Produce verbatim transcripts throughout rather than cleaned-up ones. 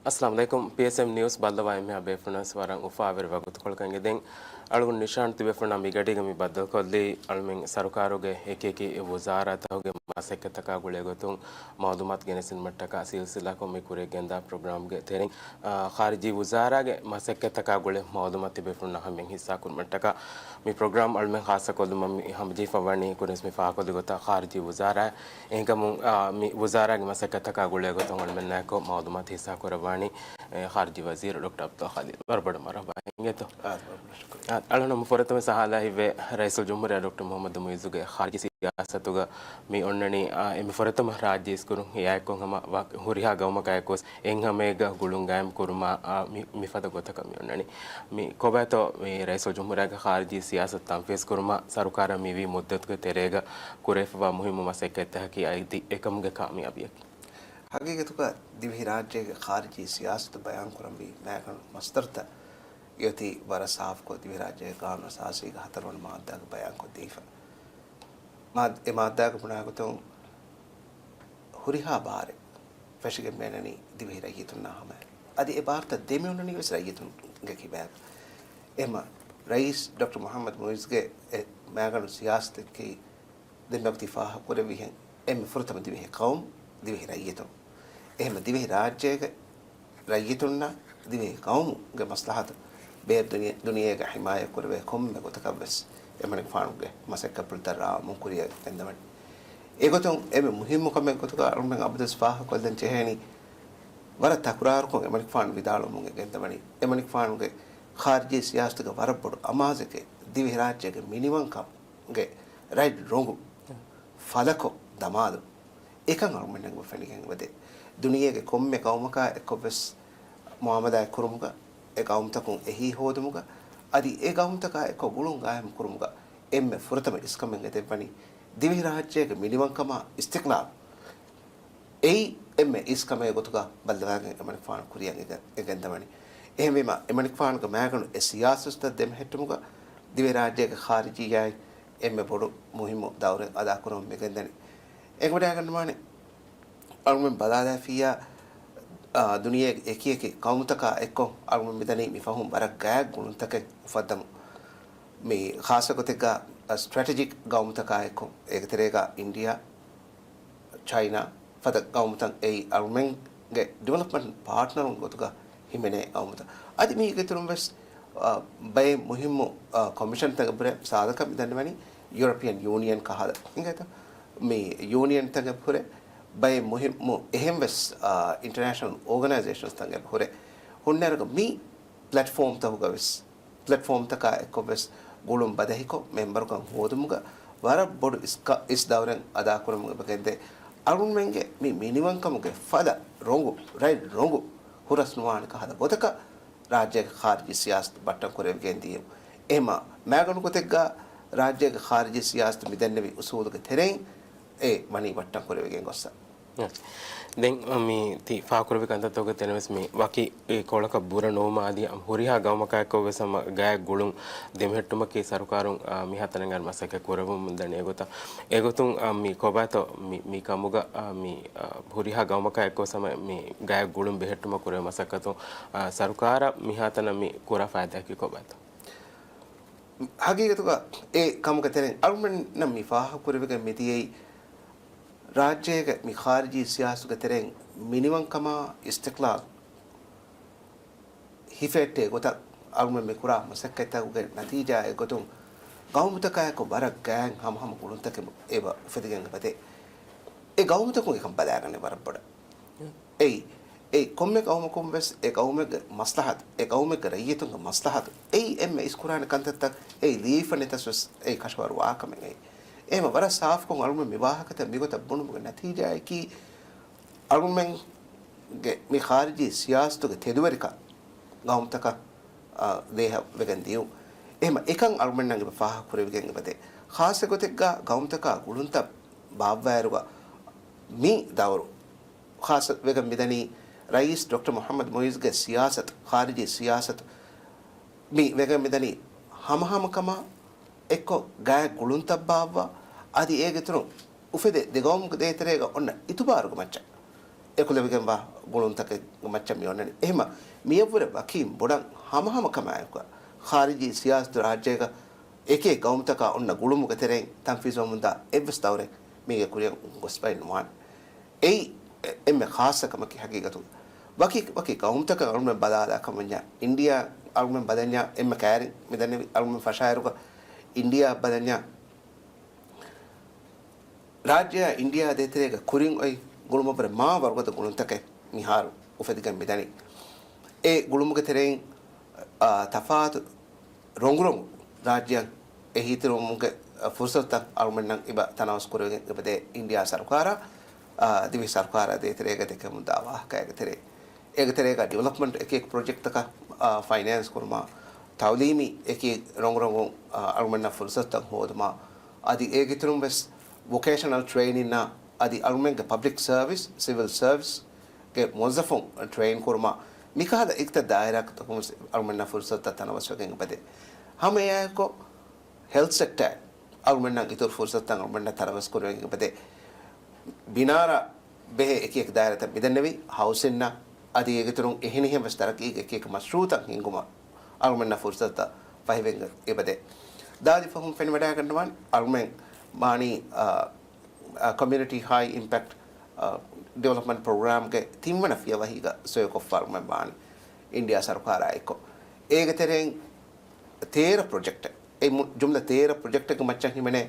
އައްސަލާމު ޢަލައިކުމް. ޕީއެސްއެމް ނިއުސް ބައްލަވާ އެންމެހާ ބޭފުޅުންނަށް ވަރަށް އުފާވެރި ވަގުތުކޮޅަކަށް އެދެން. އަޅުގަނޑު ނިޝާން ތިބޭފުޅުންނާ މިގަޑީގަ މި ބައްދަލުކޮށްލީ، އަޅުމެން ސަރުކާރުގެ އެކި އެކި ވުޒާރާތަކުގެ މަސައްކަތްތަކާ ގުޅޭ ގޮތުން މައުލޫމާތު ގެނެސްދިނުމަށްޓަކާ ސިލްސިލާކޮށް މި ކުރިޔަށް ގެންދާ ޕްރޮގްރާމްގެ ތެރެއިން، އާ، ޚާރިޖީ ވުޒާރާގެ މަސައްކަތްތަކާ ގުޅޭ މައުލޫމާތު ތިބޭފުޅުންނާ ހަމައިން ހިއްސާކުރުމަށްޓަކާ މި ޕްރޮގްރާމް އަޅުމެން ޚާއްޞަކޮށްލުމަށް މި ހަމަޖެހިފަ ވަނީ ކުރިންވެސް މި ފާހަގަކޮށްލި ގޮތަށް ޚާރިޖީ ވުޒާރާ އެހެންކަމުން، އާ، މި ވުޒާރާގެ މަސައްކަތްތަކާ ގުޅޭ ގޮތުން އަޅުމެންނާއެކު މައުލޫމާތު ހިއްސާކުރައްވާނީ، އެ، ޚާރިޖީ ވަޒީރު ޑޮކްޓަރ އަބްދުﷲ ޚާލިދު. ވަރަށް ބޮޑަށް މަރުޙަބާ އިނގޭތޯ. އާ، ވަރަށް ބޮޑަށް ޝުކުރިއްޔާ. އާ، އަޅުގަނޑު ފުރަތަމަ ސަހާލާ ހިތްވޭ، ރައީސުލްޖުމްހޫރިއްޔާ ޑޮކްޓަރ މުޙައްމަދު މުޢިއްޒުގެ ޚާރިޖީ ސިޔާސަތުގަ މި އޮންނަނީ، އާ، އެންމެ ފުރަތަމަ ރާއްޖެ އިސްކުރުން އެއާއެކު ހަމަ ވަ-، ހުރިހާ ގައުމަކާއެކުވެސް އެއްހަމައެއްގަ ގުޅުން ގާއިމް ކުރުމާ، އާ، މި، މިފަދަ ގޮތަކަށް މި އޮންނަނީ. މި ކޮބާތޯ މި ރައީސުލްޖުމްހޫރިއްޔާގެ ޚާރިޖީ ސިޔާސަތު ތަންފީޒް ކުރުމަށް ސަރުކާރަށް މިވީ މުއްދަތުގެ ތެރޭގަ ކުރެވިފައިވާ މުހިއްމު މަސައްކަތްތަކަކީ އަދި އެކަމުގެ ކާމިޔާބީއަކީ؟ ހަގީގަތުގަ ދިވެހިރާއްޖޭގެ ޚާރިޖީ ސިޔާސަތު ބަޔާންކުރަންވީ މައިގަނޑު މަސްދަރުތައް އޮތީ ވަރަށް ސާފުކޮށް ދިވެހިރާއްޖޭގެ ގާނޫނު އަސާސީގެ ހަތަރުވަނަ މާއްދާގަ ބަޔާންކޮށްދީފަ. މާ-، އެ މާއްދާގަ ބުނާގޮތުން ހުރިހާ ބާރެއް ފެށިގެން މިއަންނަނީ ދިވެހި ރައްޔިތުންނާ ހަމަޔަށް. އަދި އެ ބާރުތައް ދެމިއޮންނަނީ ވެސް ރައްޔިތުންގެ ކިބައިގަ. އެހެންމަ ރައީސް ޑޮކްޓަރ މުޙައްމަދު މުޢިއްޒުގެ އެ މައިގަނޑު ސިޔާސަތަކީ ދެން ވަގުތީ ފާހަގަކުރެއްވިހެން އެންމެ ފުރަތަމަ ދިވެހި ޤައުމު، ދިވެހި ރައްޔިތުން. އެހެންމަ ދިވެހި ރާއްޖޭގެ ރައްޔިތުންނަށް ދިވެހި ޤައުމުގެ މަސްލަހަތު ބޭރު ދުނިޔެ-، ދުނިޔޭގަ ޙިމާޔަތްކުރެވޭ ކޮންމެ ގޮތަކަށްވެސް އެމަނިކުފާނުގެ މަސައްކަތްޕުޅުތައް ރާވަމުން ކުރިއަށް ގެންދަވަނީ. އެގޮތުން އެންމެ މުހިއްމު ކަމެއް ގޮތުގަ އަޅުމެން އަބަދުވެސް ފާހަގަކޮށްލަން ޖެހޭނީ، ވަރަށް ތަކުރާރުކޮށް އެމަނިކުފާނު ވިދާޅުވަމުން ގެންދަވަނީ، އެމަނިކުފާނުގެ ޚާރިޖީ ސިޔާސަތުގެ ވަރަށް ބޮޑު އަމާޒެކޭ ދިވެހިރާއްޖޭގެ މިނިވަންކަމުގެ ރަތް ރޮނގު ފަލަކޮށް ދަމާލުން. އެކަން އަޅުގަނޑުމެންނަށް ފެނިގެން އެބަދޭ. ދުނިޔޭގެ ކޮންމެ ޤައުމަކާ އެއްކޮށްވެސް މުއާމަލާތް ކުރުމުގަ، އެ ޤައުމުތަކުން އެހީ ހޯދުމުގަ، އަދި އެ ޤައުމުތަކާ އެއްކޮށް ގުޅުން ގާއިމް ކުރުމުގަ އެންމެ ފުރަތަމަ އިސްކަމެއް އެދެއްވަނީ ދިވެހިރާއްޖޭގެ މިނިވަންކަމާ އިސްތިޤްލާލް. އެއީ އެންމެ އިސްކަމެއް ގޮތުގަ ބައްލަވާގެން އެމަނިކުފާނު ކުރިއަށް އެ-، އެ ގެންދަވަނީ. އެހެންވީމަ، އެމަނިކުފާނުގެ މައިގަނޑު އެ ސިޔާސަތުތައް ދެމެހެއްޓުމުގަ ދިވެހިރާއްޖޭގެ ޚާރިޖިއްޔާއިން އެންމެ ބޮޑު މުހިއްމު ދައުރެއް އަދާކުރަމުން މިގެންދަނީ. އެނގިވަޑައިގަންނަވާނެ، އަޅުގަނޑުމެން ބަލާލާފިއްޔާ، އާ، ދުނިޔޭގެ އެކި އެކި ޤައުމުތަކާ އެއްކޮށް އަޅުގަނޑުމެން މިދަނީ މި ފަހުން ވަރަށް ގާތް ގުޅުންތަކެއް އުފައްދަމުން. މި ޚާއްޞަ ގޮތެއްގަ، އަ، ސްޓްރެޓެޖިކް ޤައުމުތަކާ އެއްކޮށް، އޭގެ ތެރޭގަ އިންޑިއާ، ޗައިނާ ފަދަ ޤައުމުތައް އެއީ އަޅުމެންގެ ޑިވެލޮޕްމަންޓް ޕާޓްނަރުން ގޮތުގަ ހިމެނޭ ޤައުމުތައް. އަދި މީގެ އިތުރުން ވެސް، އަ، ބައެއް މުހިއްމު، އަ، ކޮމިޝަންތަކެއް ހުރެ، މިސާލަކަށް މި ދަންނަވަނީ ޔޫރަޕިއަން ޔޫނިއަން ކަހަލަ އިނގޭތަ؟ މި ޔޫނިއަންތަކެއް ހުރެ ބައެއް މުހިއްމު އެހެން ވެސް، އަ، އިންޓަރނޭޝަނަލް އޯގަނައިޒޭޝަންސްތަކެއް ހުރެ ހުންނައިރުގަ މި ޕްލެޓްފޯމްތަކުގަ ވެސް ޕްލެޓްފޯމްތަކާ އެއްކޮށްވެސް ގުޅުން ބަދަހިކޮށް، މެމްބަރުކަން ހޯދުމުގަ ވަރަށް ބޮޑު އިސް-، އިސް ދައުރެއް އަދާކުރަމުން އެބަ ގެންދޭ. އަޅުގަނޑުމެންގެ މި މިނިވަންކަމުގެ ފަލަ ރޮނގު، ރަތް ރޮނގު ހުރަސް ނުވާނެ ކަހަލަ ގޮތަކަށް ރާއްޖޭގެ ޚާރިޖީ ސިޔާސަތު ބައްޓަން ކުރެވިގެން ދިޔުން. އެހެމަ މައިގަނޑު ގޮތެއްގަ ރާއްޖޭގެ ޚާރިޖީ ސިޔާސަތު މި ދެންނެވި އުސޫލުގެ ތެރެއިން އެ ވަނީ ބައްޓަން ކުރެވިގެން ގޮއްސަ. ދެން މި ތި ފާހަގަކުރެއްވި ކަންތައްތަކުގެ ތެރެއިން ވެސް މި ވަކި ކޮޅަކަށް ބުރަ ނުވުމާ އަދި ހުރިހާ ގައުމަކާއެކު ވެސް ހަމަ ގާތް ގުޅުން ދެމެހެއްޓުމަކީ ސަރުކާރުން، އާ، މިހާތަނަށް އައި މަސައްކަތް ކުރައްވަމުން ދަނީ އެގޮތަށް. އެގޮތުން، އާ، މި ކޮބާތޯ މި، މި ކަމުގަ، އާ، މި، އާ، ހުރިހާ ގައުމަކާއެކު ވެސް ހަމަ މި ގާތް ގުޅުން ބެހެއްޓުމަށް ކުރެވޭ މަސައްކަތުން، އާ، ސަރުކާރަށް މިހާތަނަށް މި ކުރާ ފައިދާއަކީ ކޮބާތޯ؟ ހަގީގަތުގަ އެ ކަމުގެ ތެރެއިން އަޅުމެންނަށް މި ފާހަގަކުރެވިގެން މިދިޔައީ، ރާއްޖޭގެ މި ޚާރިޖީ ސިޔާސަތުގެ ތެރެއިން މިނިވަންކަމާ އިސްތިޤްލާލް ހިފެހެއްޓޭ ގޮތަށް އަޅުމެން މި ކުރާ މަސައްކަތްތަކުގެ ނަތީޖާއެއް ގޮތުން، ގައުމުތަކާއެކު ވަރަށް ގާތް ހަމަހަމަ ގުޅުންތަކެއް އެބަ އުފެދިގެން އެބަދޭ. އެ ގައުމުތަކުން އެކަން ބަލާގަނެ ވަރަށް ބޮޑަށް. އެއީ، އެ ކޮންމެ ގައުމަކުން ވެސް އެ ގައުމެއްގެ މަސްލަހަތު، އެ ގައުމެއްގެ ރައްޔިތުންގެ މަސްލަހަތު، އެއީ އެންމެ އިސްކުރާނެ ކަންތައްތައް، އެއީ ލިޔެފަ ނެތަސް ވެސް އެއީ ކަށަވަރު ވާކަމެއް އެއީ. އެހެމަ ވަރަށް ސާފުކޮށް އަޅުމެން މި ވާހަކަތައް މިގޮތަށް ބުނުމުގެ ނަތީޖާއަކީ، އަޅުމެންގެ މި ޚާރިޖީ ސިޔާސަތުގެ ތެދުވެރިކަން ގައުމުތަކަށް، އާ، ދޭހަވެގެން ދިޔުން. އެހެމަ އެކަން އަޅުމެންނަށް އެބަ ފާހަގަ ކުރެވިގެން އެބަދޭ. ޚާއްޞަ ގޮތެއްގަ ގައުމުތަކާ ގުޅުންތައް ބާއްވާއިރުގަ މި ދައުރު ޚާއްޞަ ވެގެން މިދަނީ ރައީސް ޑޮކްޓަރ މުޙައްމަދު މުޢިއްޒުގެ ސިޔާސަތު، ޚާރިޖީ ސިޔާސަތު މި ވެގެން މިދަނީ ހަމަހަމަކަމާ އެއްކޮށް ގާތް ގުޅުންތައް ބާއްވާ، އަދި އޭގެ އިތުރުން އުފެދޭ ދެ ގައުމުގެ ދޭތެރޭގަ އޮންނަ އިތުބާރުގެ މައްޗަށް އެކުލެވިގެންވާ ގުޅުންތަކެއް މައްޗަށް މި އޮންނަނީ. އެހެމަ މިއަށްވުރެ ވަކީ ބޮޑަށް ހަމަހަމަ ކަމާއެކު، ޚާރިޖީ ސިޔާސަތު ރާއްޖޭގަ އެކި ގައުމުތަކާ އޮންނަ ގުޅުމުގެ ތެރެއިން ތަންފީޒުވަމުންދާ އެއްވެސް ދައުރެއް މީގެ ކުރިއަށް ގޮސްފައެއް ނުވާނެ. އެއީ އެ-، އެންމެ ޚާއްޞަ ކަމަކީ ހަގީގަތުގަ. ވަކި، ވަކި ގައުމުތަކަށް އަޅުމެން ބަލާލާ ކަމަންޏާ، އިންޑިއާ އަޅުމެން ބަލަންޏާ އެންމެ ކައިރިން މިދަންނެވި އަޅުމެން ފަށާއިރުގަ އިންޑިއާ ބަލަންޏާ، ރާއްޖެއާ އިންޑިއާ ދޭތެރޭގަ ކުރިން އޮތް ގުޅުމަށްވުރެ މާ ވަރުގަދަ ގުޅުންތަކެއް މިހާރު އުފެދިގެން މިދަނީ. އެ ގުޅުމުގެ ތެރެއިން، އާ، ތަފާތު ރޮނގުރޮނގު ރާއްޖެއަށް އެހީތެރިވުމުގެ ފުރުސަތުތައް އަޅުމެންނަށް އިބަ ތަނަވަސް ކުރެވިގެން އެބަދޭ އިންޑިއާ ސަރުކާރާ، އާ، ދިވެހި ސަރުކާރާ ދޭތެރޭގަ ދެކެމުންދާ ވާހަކައިގެ ތެރޭ. އޭގެ ތެރޭގަ ޑިވެލޮޕްމަންޓް އެކި އެކި ޕްރޮޖެކްޓްތަކަށް، އާ، ފައިނޭންސް ކުރުމާ، ތައުލީމީ އެކި ރޮނގުރޮނގުން، އާ، އަޅުމެންނަށް ފުރުސަތުތައް ހޯދުމާ، އަދި އޭގެ އިތުރުން ވެސް ވޮކޭޝަނަލް ޓްރެއިނިންނާ އަދި އަޅުމެންގެ ޕަބްލިކް ސަރވިސް، ސިވިލް ސަރވިސްގެ މުވައްޒަފުން ޓްރެއިން ކުރުމާ، މިކަހަލަ އިކްތަ ދާއިރާތަކުން ވެސް އަޅުމެންނަށް ފުރުސަތުތައް ތަނަވަސްވެގެން އެބަދޭ. ހަމައެއާއެކު ހެލްތް ސެކްޓަރ އަޅުމެންނަށް އިތުރު ފުރުސަތުތައް އަޅުމެންނަށް ތަނަވަސް ކުރެވެގެން އެބަދޭ. ބިނާރާ ބެހޭ އެކި އެކި ދާއިރާތައް މިދެންނެވި، ހައުސިންއަށް އަދި އޭގެ އިތުރުން އެހެނިހެން ވެސް ތަރައްގީގެ އެކި އެކި މަޝްރޫއުތައް ހިންގުމަށް އަޅުމެންނަށް ފުރުސަތުތައް ފަހިވެގެން އެބަދޭ. ދާދި ފަހުން ފެނިވަޑައިގަންނަވާނެ އަޅުމެން މާނީ، އާ، އާ، ކޮމިއުނިޓީ ހައި އިމްޕެކްޓް، އާ، ޑިވެލޮޕްމަންޓް ޕްރޮގްރާމްގެ ތިންވަނަ ފިޔަވަހީގަ ސޮއިކޮށްފަ އަޅުމެން ވާނީ އިންޑިއާ ސަރުކާރާ އެއްކޮށް. އޭގެ ތެރެއިން ތޭރަ ޕްރޮޖެކްޓެއް، އެ މު-، ޖުމްލަ ތޭރަ ޕްރޮޖެކްޓެއްގެ މައްޗަށް ހިމެނޭ،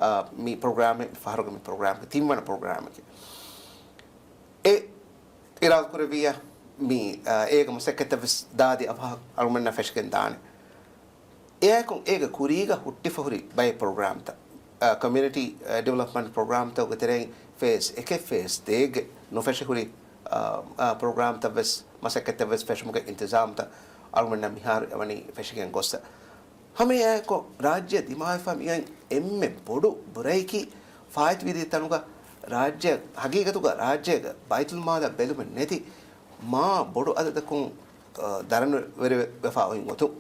އާ، މި ޕްރޮގްރާމެއް، މި ފަހަރުގެ މި ޕްރޮގްރާމްގެ ތިންވަނަ ޕްރޮގްރާމެކޭ. އެ އިރާދަކުރެއްވިއްޔާ މި، އާ، އޭގެ މަސައްކަތްތައް ވެސް ދާދި އަވަހަށް އަޅުމެންނަށް ފެށިގެން ދާނެ. އެއާއެކު އޭގެ ކުރީގަ ހުއްޓިފަ ހުރި ބައެއް ޕްރޮގްރާމްތައް، އާ، ކޮމިއުނިޓީ، އާ، ޑިވެލޮޕްމަންޓް ޕްރޮގްރާމްތަކުގެ ތެރެއިން ފޭސް އެކެއް ފޭސް ދޭއްގެ ނުފެށި ހުރި، އާ، އާ، ޕްރޮގްރާމްތައް ވެސް، މަސައްކަތްތައް ވެސް ފެށުމުގެ އިންތިޒާމްތައް އަޅުމެންނަށް މިހާރު އެވަނީ ފެށިގެން ގޮއްސަ. ހަމައެއާއެކު ރާއްޖެ ދިމާވެފަ މިއޮތް އެންމެ ބޮޑު ބުރައެކީ ފާއިތުވެދިޔަ ތަނުގަ ރާއްޖެ، ހަގީގަތުގަ ރާއްޖޭގެ ބައިތުލްމާލަށް ބެލުމެއް ނެތި މާ ބޮޑު އަދަދަކުން، އަ، ދަރަނިވެރިވެފަ އޮތް ގޮތުން.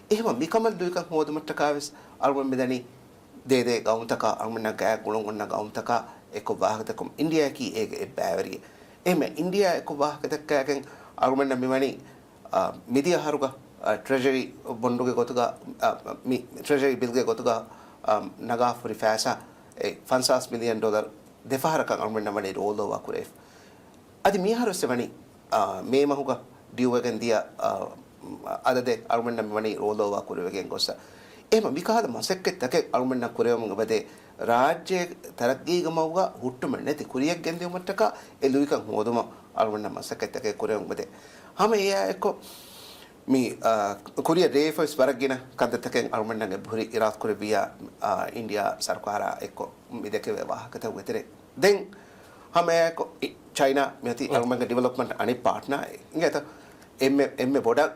އެހެމަ މިކަމަށް ލުއިކަން ހޯދުމަށްޓަކާ ވެސް އަޅުގަނޑު މިދަނީ ދޭދޭ ގައުމުތަކާ އަޅުގަނޑަށް ގާތް ގުޅުން އޮންނަ ގައުމުތަކާ އެއްކޮށް ވާހަކަދެއްކުން އިންޑިއާއަކީ އޭގެ އެއްބައިވެރިއެއް. އެހެމަ އިންޑިއާ އެއްކޮށް ވާހަކަދައްކައިގެން އަޅުގަނޑަށް މިވަނީ، އާ، މިދިޔަ އަހަރުގަ، އާ، ޓްރެޖަރީ ބޮންޑުގެ ގޮތުގަ، އާ، މި ޓްރެޖަރީ ބިލްގެ ގޮތުގަ، އާ، ނަގާފަ ހުރި ފައިސާ އެ ފަންސާސް މިލިއަން ޑޮލަރު ދެފަހަރަކަށް އަޅުގަނޑަށް ވަނީ ރޯލް އޯވާ ކުރެވިފަ. އަދި މިއަހަރު ވެސް ވަނީ، އާ، މޭ މަހުގަ ޑިއުވެގެން ދިޔަ، އާ، އަދަދެއް އަޅުގަނޑަށް ވަނީ ރޯލް އޯވާ ކުރެވިގެން ގޮއްސަ. އެހެމަ މިކަހަލަ މަސައްކަތްތަކެއް އަޅުގަނޑަށް ކުރެވެމުން އެބަދޭ ރާއްޖޭ ތަރައްގީގެ މަގުގަ ހުއްޓުމެއް ނެތި ކުރިއަށް ގެންދިއުމަށްޓަކާ އެ ލުއިކަން ހޯދުމަށް އަޅުގަނޑަށް މަސައްކަތްތަކެއް ކުރެވެމުން އެބަދޭ. ހަމަ އެއާއެއްކޮށް މި، އާ، ކުރިއަށް ރޭފަވެސް ވަރަށް ގިނަ ކަންތައްތަކެއް އަޅުގަނޑަށް އެބަހުރި އިރާދަކުރެއްވިއްޔާ، އާ، އިންޑިއާ ސަރުކާރާ އެއްކޮށް މި ދެކެވޭ ވާހަކަތަކުގެ ތެރޭ. ދެން ހަމައެއާއެކު ޗައިނާ މިއޮތީ އަޅުގަނޑުގެ ޑިވެލޮޕްމަންޓް އަނެއް ޕާޓްނާ އިނގޭތަ؟ އެންމެ، އެންމެ ބޮޑަށް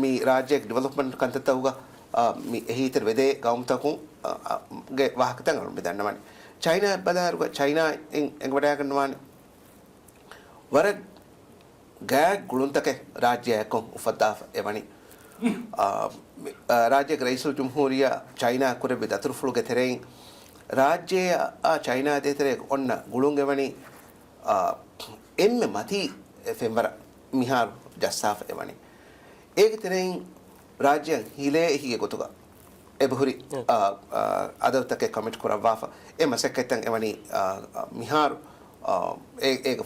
މި ރާއްޖޭގެ ޑިވެލޮޕްމަންޓް ކަންތައްތަކުގަ، އާ، މި އެހީތެރި ވެދޭ ގައުމުތަކުން، އާ، ގެ ވާހަކަތައް އަޅުގަނޑު މި ދަންނަވަނީ. ޗައިނާ ބަލާއިރުގަ ޗައިނާ އިން އެނގިވަޑައިގަންނަވާނެ ވަރަށް ގާތް ގުޅުންތަކެއް ރާއްޖެއާއެކު އުފައްދާފަ އެވަނީ. އާ، މި، އާ، ރާއްޖޭގެ ރައީސުލްޖުމްހޫރިއްޔާ ޗައިނާ ކުރެއްވި ދަތުރުފުޅުގެ ތެރެއިން ރާއްޖެއާ ޗައިނާ ދޭތެރޭގަ އޮންނަ ގުޅުން އެވަނީ، އާ، އެންމެ މަތީ ފެންވަރަށް މިހާރު ޖައްސާފަ އެވަނީ. އޭގެ ތެރެއިން ރާއްޖެއަށް ހިލޭ އެހީގެ ގޮތުގަ އެބަހުރި، އާ، އާ، އަދަދުތަކެއް ކޮމިޓް ކުރައްވާފަ. އެ މަސައްކަތްތައް އެވަނީ، އާ، އާ، މިހާރު، އާ، އެ، އޭގެ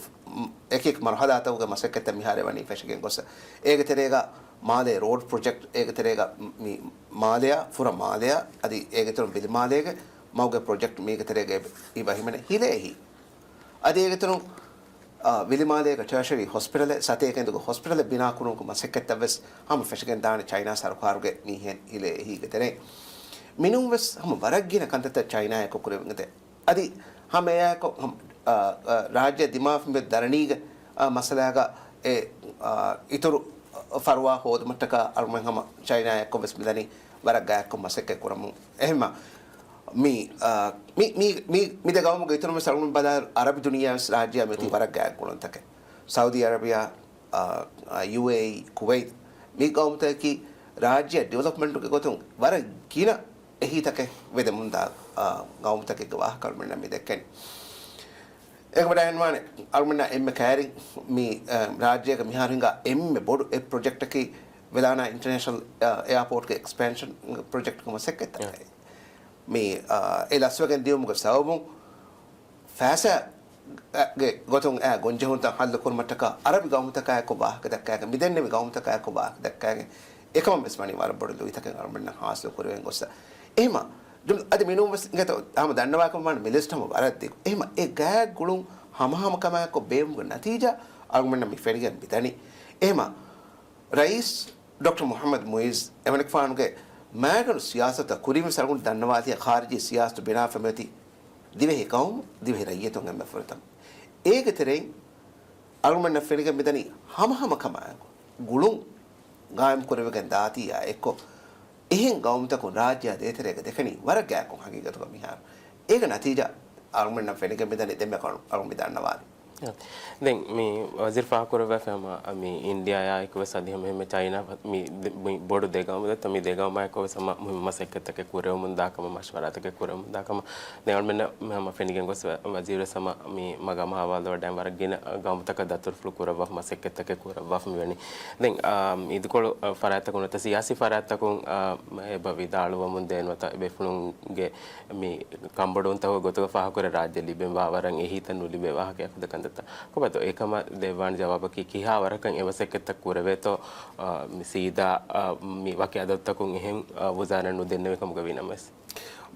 އެކި އެކި މަރުހަލާތަކުގެ މަސައްކަތްތައް މިހާރު އެވަނީ ފެށިގެން ގޮއްސަ. އޭގެ ތެރޭގަ މާލޭ ރޯޑް ޕްރޮޖެކްޓް، އޭގެ ތެރޭގަ މި މާލެއާ، ފުރަ މާލެއާ، އަދި އޭގެ ތެރެއިން ވިލިމާލޭގެ މަގުގެ ޕްރޮޖެކްޓް މީގެ ތެރޭގަ އެބަ ހިމެނޭ ހިލޭ އެހީ. އަދި އޭގެ ތެރެއިން އާ، ވިލިމާލޭގެ ޓަރޝަރީ ހޮސްޕިޓަލެއް ސަތޭކަ އިނދުގެ ހޮސްޕިޓަލެއް ބިނާކުރުމުގެ މަސައްކަތްތައް ވެސް ހަމަ ފެށިގެން ދާނެ ޗައިނާ ސަރުކާރުގެ މީހެއް ހިލޭ އެހީގެ ތެރެއިން. މިނޫން ވެސް ހަމަ ވަރަށް ގިނަ ކަންތައްތައް ޗައިނާއާއެކު ކުރެވެން އެދޭ. އަދި ހަމަ އެއާއެކު ހަމަ، އާ، އާ، ރާއްޖެ ދިމާވެފަ ދަރަނީގެ، އާ، މައްސަލާގަ އެ، އާ، އިތުރު ފަރުވާ ހޯދުމަށްޓަކާ އަޅުމެން ހަމަ ޗައިނާއާއެކު ވެސް މިދަނީ ވަރަށް ގާތްކޮށް މަސައްކަތް ކުރަމުން. އެހެންމަ މި، އާ، މި، މި، މި، މި ދެ ގައުމުގެ އިތުރުން ވެސް އަޅުގަނޑު ބަލާ އަރަބި ދުނިޔެއާ ވެސް ރާއްޖެއާ މިއޮތީ ވަރަށް ގާތް ގުޅުންތަކެއް. ސައުދީ އަރަބިޔާ، އާ، އާ، ޔޫއޭއީ، ކުވައިތް މި ގައުމުތަކަކީ ރާއްޖެ ޑިވެލޮޕްމަންޓުގެ ގޮތުން ވަރަށް ގިނަ އެހީތަކެއް ވެދެމުންދާ، އާ، ގައުމުތަކެއްގެ ވާހަކަ އަޅުގަނޑަށް މި ދެއްކެނީ. އެކަމަކު ވަޑައިގަންނަވާނެ އަޅުގަނޑަށް އެންމެ ކައިރިން މި، އަ، ރާއްޖޭގަ މިހާރު ހިނގާ އެންމެ ބޮޑު އެއް ޕްރޮޖެކްޓަކީ ވެލާނާ އިންޓަރނޭޝަނަލް، އަ، އެއާޕޯޓްގެ އެކްސްޕެންޝަން ޕްރޮޖެކްޓްގެ މަސައްކަތްތަކަށް. މި، އަ، އެ ލަސްވެގެން ދިޔުމުގެ ސަބަބުން ފާސާގެ ގޮތުން އެ ގޮންޖެހުންތައް ހައްލު ކުރުމަށްޓަކާ އަރަބި ގައުމުތަކާއެކު ވާހަކަ ދައްކާގެން، މިދެންނެވި ގައުމުތަކާއެކު ވާހަކަ ދައްކާގެން، އެކަމަށް ވެސް ވަނީ ވަރަށް ބޮޑު ލުއިތަކެއް އަޅުގަނޑަށް ހާސިލު ކުރެވެން ގޮއްސަ. އެހެމަ، ޖުމް-، އަދި މިނޫން ވެސް އިނގޭތޯ، ހަމަ ދަންނަވާކަމަށް ވާނެ މި ލިސްޓް ހަމަ ވަރަށް ދިގު. އެހެމަ، އެ ގާތް ގުޅުން ހަމަހަމަކަމާއެކު ބޭއްވުމުގެ ނަތީޖާ އަޅުގަނޑަށް މި ފެނިގެން މިދަނީ. އެހެމަ، ރައީސް ޑޮކްޓަރ މުޙައްމަދު މުޢިއްޒު އެމަނިކުފާނުގެ މާގަނޑު ސިޔާސަތަށް ކުރިންވެސް އަޅުގަނޑު ދަންނަވާލިޔާ ޚާރިޖީ ސިޔާސަތު ބިނާވެފަ މިއޮތީ ދިވެހި ޤައުމު، ދިވެހި ރައްޔިތުން އެންމެ ފުރަތަމަ. އޭގެ ތެރެއިން އަޅުގަނޑަށް ފެނިގެން މިދަނީ ހަމަހަމަކަމާއެކު ގުޅުން ގާއިމް ކުރެވިގެން ދާތީއާ އެއްކޮށް، އެހެން ގައުމުތަކުން ރާއްޖެއާ ދޭތެރޭގަ ދެކެނީ ވަރަށް ގާތްކޮށް ހަގީގަތުގަ މިހާރު. އޭގެ ނަތީޖާ އަޅުގަނޑަށް ފެނިގެން މިދަނީ ދެންމެ އަޅު-، އަޅުގަނޑު މި ދަންނަވާލީ. ދެން މި ވަޒީރު ފާހަގަކުރައްވާފަ ހަމަ މި އިންޑިއާއާއެކު ވެސް އަދި ހަމަ އެހެންމެ ޗައިނާ މި ދެ-، މި ބޮޑު ދެ ގައުމު ދެތަ މި ދެ ގައުމާއެކު ވެސް ހަމަ މުހިންމު މަސައްކަތްތަކެއް ކުރެވެމުން ދާ ކަމަށް، މަޝްވަރާތަކެއް ކުރެވެމުން ދާ ކަމަށް. ދެން އަޅުމެންނަށް މި ހަމަ ފެނިގެން ގޮސް ވަ-، ވަޒީރު ވެސް ހަމަ މި މަގާމު ހަވާލުވެވަޑައި ވަރަށް ގިނަ ގައުމުތަކަށް ދަތުރުފުޅު ކުރައްވާފަ މަސައްކަތްތަކެއް ކުރައްވާފަ މިވަނީ. ދެން، އާ، އިދިކޮޅު، އާ، ފަރާތްތަކުން ނުވަތަ ސިޔާސީ ފަރާތްތަކުން، އާ، އެބަ ވިދާޅުވަމުން ދޭން ނުވަތަ ބޭފުޅުންގެ މި ކަންބޮޑުވުންތަކުގެ ގޮތުގަ ފާހަގަކުރެ ރާއްޖެ ލިބެންވާ ވަރަށް އެހީތައް ނުލިބޭ ވާހަކައަކު ދެކަންތައްތައް. ކޮބާތޯ އެކަމަށް ދެއްވާނެ ޖަވާބަކީ ކިހާ ވަރަކަށް އެ މަސައްކަތްތައް ކުރެވޭތޯ، އާ، މި ސީދާ، އާ، މި ވަކި އަދަދުތަކުން އެހެން، އާ، ވުޒާރާ ނުދެންނެވި ކަމުގަ ވީނަމަވެސް.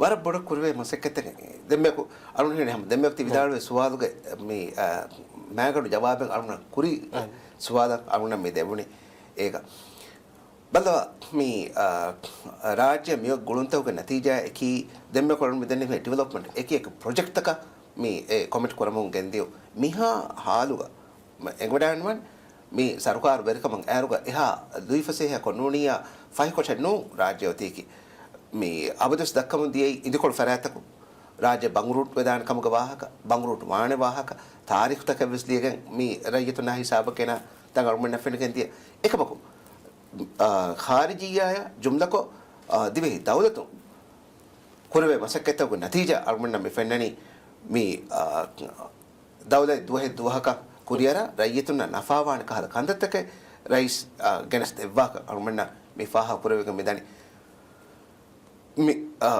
ވަރަށް ބޮޑަށް ކުރެވޭ މަސައްކަތެއް. ދެންމެ އަޅުން ހެނެ ހަމަ ދެންމެ ވަކި ވިދާޅުވެ ސުވާލުގެ މި، އާ، މާގަނޑު ޖަވާބެއް އަޅުން ކުރި ސުވާލަށް އަޅުން މި ދެވުނީ އޭގަ. ބައްލަވާ، މި، އާ، ރާއްޖެ މި ގުޅުންތަކުގެ ނަތީޖާ އެކީ ދެންމެ ކޮޅުން މި ދެންނެވި ޑިވެލޮޕްމަންޓް އެކި އެކި ޕްރޮޖެކްޓްތަކަށް މި އެ ކޮމިޓް ކުރަމުން ގެންދިޔު މިހާ ހާލުގަ އެނގިވަޑައިގަންނަވާނެ. މި ސަރުކާރު ވެރިކަމަށް އައިރުގަ އެހާ ލުއިފަސޭހައަކު ނޫނިއްޔާ ފަހިކޮށެއް ނޫން ރާއްޖެ އޮތީކީ. މި އަބަދުވެސް ދައްކަމުން ދިޔައީ އިދިކޮޅު ފަރާތްތަކުން ރާއްޖެ ބަނގުރޫޓް ވެދާނެ ކަމުގެ ވާހަކަ، ބަނގުރޫޓް ވާނެ ވާހަކަ، ތާރީޚުތަކެއް ވެސް ލިޔެގެން މި ރައްޔިތުންނާ ހިސާބަށް ގެނާ ތަން އަޅުގަނޑަށް ފެނިގެން ދިޔަ. އެކަމަކު، އާ، ޚާރިޖިއްޔާއާ ޖުމްލަކޮށް، އާ، ދިވެހި ދައުލަތުން ކުރެވޭ މަސައްކަތްތަކުގެ ނަތީޖާ އަޅުގަނޑަށް މި ފެންނަނީ މި، އާ، ދައުލަތް ދުވަހެއް ދުވަހަކަށް ކުރިއަރާ ރައްޔިތުންނަށް ނަފާވާނެ ކަހަލަ ކަންތައްތަކެއް ރައީސް، އާ، ގެނެސް ދެއްވާކަށް އަޅުގަނޑަށް މި ފާހަގަ ކުރެވިގެން މިދަނީ. މި، އާ،